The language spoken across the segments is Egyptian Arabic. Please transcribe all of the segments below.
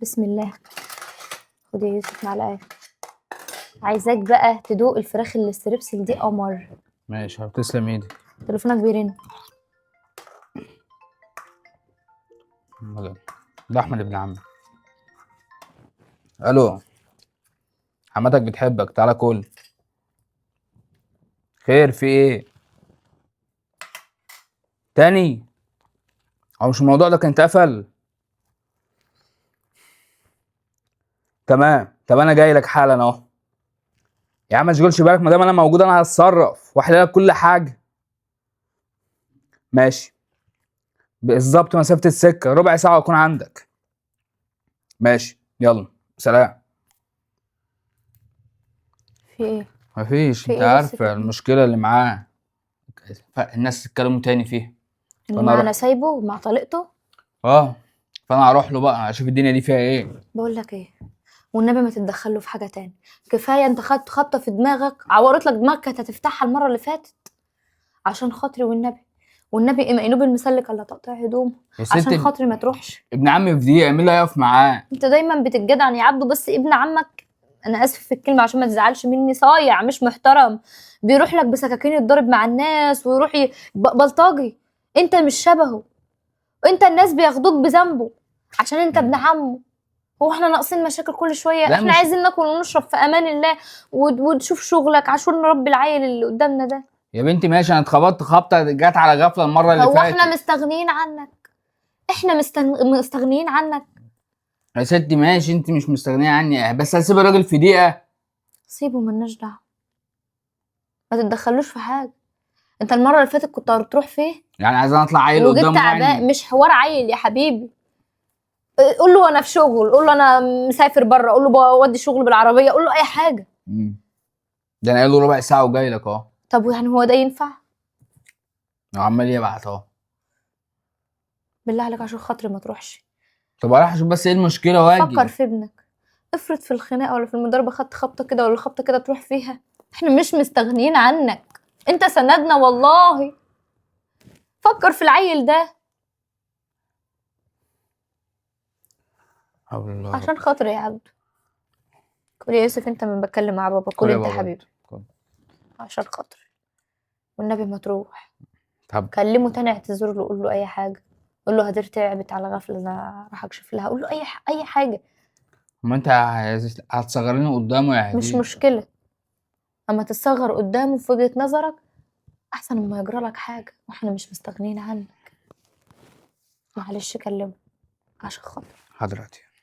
بسم الله. خد يا يوسف معلقه. عايزاك بقى تدوق الفراخ اللي ال strips دي قمر. ماشي، تسلم ايدك. تليفونك بيرن. ده احمد ابن عمي. الو، حماتك بتحبك، تعالى كل. خير في ايه تاني؟ هو مش الموضوع ده كان اتقفل؟ تمام. طب انا جاي لك حالا اهو. يا عم ما تشغلش بالك، ما دام انا موجود انا هتصرف واحلل لك كل حاجة. ماشي، بالظبط مسافة السكة ربع ساعة واكون عندك. ماشي، يلا سلام. في ايه؟ مفيش، في انت إيه بس عارفه كده؟ المشكلة اللي معاه، الناس اتكلموا تاني فيها. اللي فأنا معانا أروح. سايبه مع طليقته. فانا هروح له بقى اشوف الدنيا دي فيها ايه. بقول لك ايه، والنبي ما تتدخله في حاجة تاني، كفاية انت خدت خبطه في دماغك، عورت لك دماغك، كانت هتفتحها المرة اللي فاتت. عشان خاطري والنبي، والنبي ما ينوب المسلك الا تقطيع هدومه. يا ست عشان خاطري ما تروحش. ابن عمي في دقيقة مين اللي هيقف معاه؟ انت دايما بتتجدعن يا عبدو، بس ابن عمك، انا اسف في الكلمة عشان ما تزعلش مني، صايع مش محترم، بيروح لك بسكاكين يتضرب مع الناس ويروح بلطجي. انت مش شبهه، انت الناس بياخدوك بذنبه عشان انت ابن عمه. هو احنا ناقصين مشاكل كل شوية؟ لا احنا مش عايزين ناكل ونشرب في امان الله وتشوف شغلك عشان نربي العيل اللي قدامنا ده. يا بنتي ماشي، انا اتخبطت خبطه جت على غفلة المرة اللي هو فاتت. احنا مستغنيين عنك؟ احنا مستغنيين عنك يا ستي ماشي، انت مش مستغنيه عني، بس هسيب الراجل في دقيقة. سيبه، ملناش دعوه، ما تتدخلوش في حاجة. انت المرة اللي فاتت كنت هتروح فين؟ يعني عايز اطلع عيل وجيت قدامه تعبان. يعني؟ مش حوار عيل يا حبيبي. قول له انا في شغل، قول له انا مسافر بره، قول له بودي شغل بالعربية، قول له اي حاجة. ده انا قايل له ربع ساعة وجاي لك اهو. طب يعني هو ده ينفع؟ هو عمال يبعت اهو. بالله عليك عشان خاطري ما تروحش. طب اروح اشوف بس ايه المشكلة واجي. فكر في ابنك، افرض في الخناقة ولا في المضاربة خدت خبطه كده ولا خبطه كده تروح فيها. احنا مش مستغنيين عنك، انت سندنا والله. فكر في العيل ده الله عشان خاطري يا عبدو. كل يا يوسف، انت من بتكلم مع بابا، كل كل يا انت بابا. حبيبي. كل. عشان خاطري والنبي ما تروح. طب كلمة تاني، اعتذر له، قول له اي حاجة، قول له هدير تعبت على غفلة، انا راح اكشف لها، قول له اي حاجة. ما انت هتصغريني قدامه يا هدير. مش مشكلة، اما تتصغر قدامه في وجهه نظرك احسن ما يجرى لك حاجة، واحنا مش مستغنيين عنك. معلش كلمة عشان خاطر حضرتك.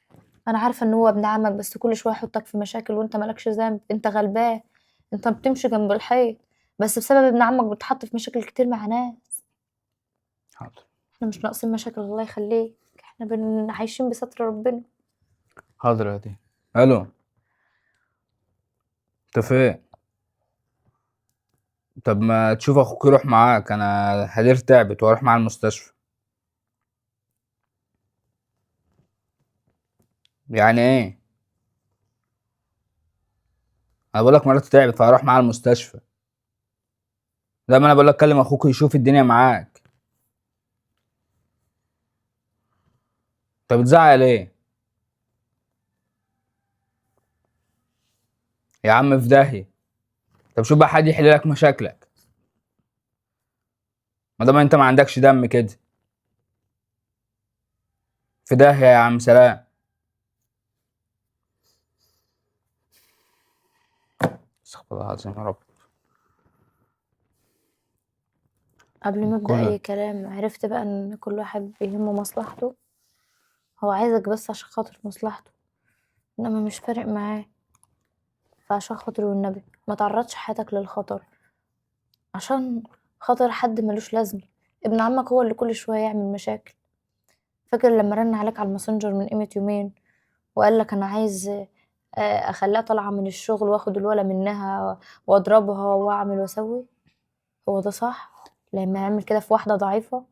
انا عارفه ان هو ابن عمك، بس كل شوية يحطك في مشاكل وانت مالكش ذنب، انت غلبان، انت بتمشي جنب الحيط، بس بسبب ابن عمك بتحط في مشاكل كتير مع ناس. حاضر. احنا مش ناقصين مشاكل، الله يخليك، احنا عايشين بستر ربنا. حاضر يا دي. الو، انت فين؟ طب ما تشوف اخوك يروح معاك، انا هدير تعبت واروح معاه المستشفى. يعني ايه؟ انا بقول لك مراتي تعبت فهروح معاها المستشفى. لا ما انا بقول لك كلم اخوك يشوف الدنيا معاك. انت بتزعق ليه؟ يا عم في داهية. طب شوف بقى حد يحل لك مشاكلك، ما دام انت ما عندكش دم كده. في داهية يا عم سلام. استغفر الله العظيم يا رب. قبل ما ابدا كله. اي كلام عرفت بقى ان كل واحد بيهمه مصلحته، هو عايزك بس عشان خاطر مصلحته، انما مش فارق معاه. فعشان خاطري والنبي ما تعرضش حياتك للخطر عشان خاطر حد ملوش لازمه. ابن عمك هو اللي كل شوية يعمل مشاكل. فاكر لما رن عليك على الماسنجر من قيمة يومين وقال لك انا عايز اخليها طالعه من الشغل واخد الولا منها واضربها واعمل واسوي؟ هو ده صح؟ لما يعمل كده في واحدة ضعيفة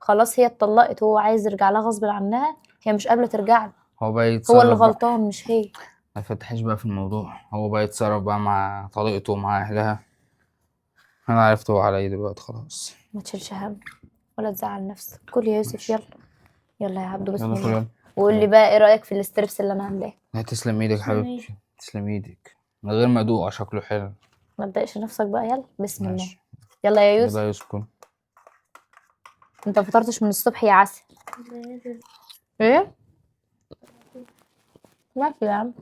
خلاص هي اتطلقت وهو عايز يرجع لها غصب عنها، هي مش قابله ترجع له. هو بقى هو اللي يتصرف بقى. غلطان مش هي. ما فتحش بقى في الموضوع، هو بقى يتصرف بقى مع طليقته ومع اهلها. انا عرفت هو على ايه دلوقتي خلاص. ما تشيلش هم ولا تزعل نفسك. كل يا يوسف، ماشي. يلا يلا يا عبدو، بسم يلا الله. كل يلا. وقول لي بقى ايه رايك في ال strips اللي انا عاملاه. لا تسلم ايدك يا تسلم حبيبتي، تسلم ايدك من غير ما ادوق شكله حلو. ما تضايقش نفسك بقى، يلا بسم الله. ماشي. يلا يا يوسف. يلا يا يوسف كل. انت ما فطرتش من الصبح يا عسل. ايه؟ ماشي يا عم.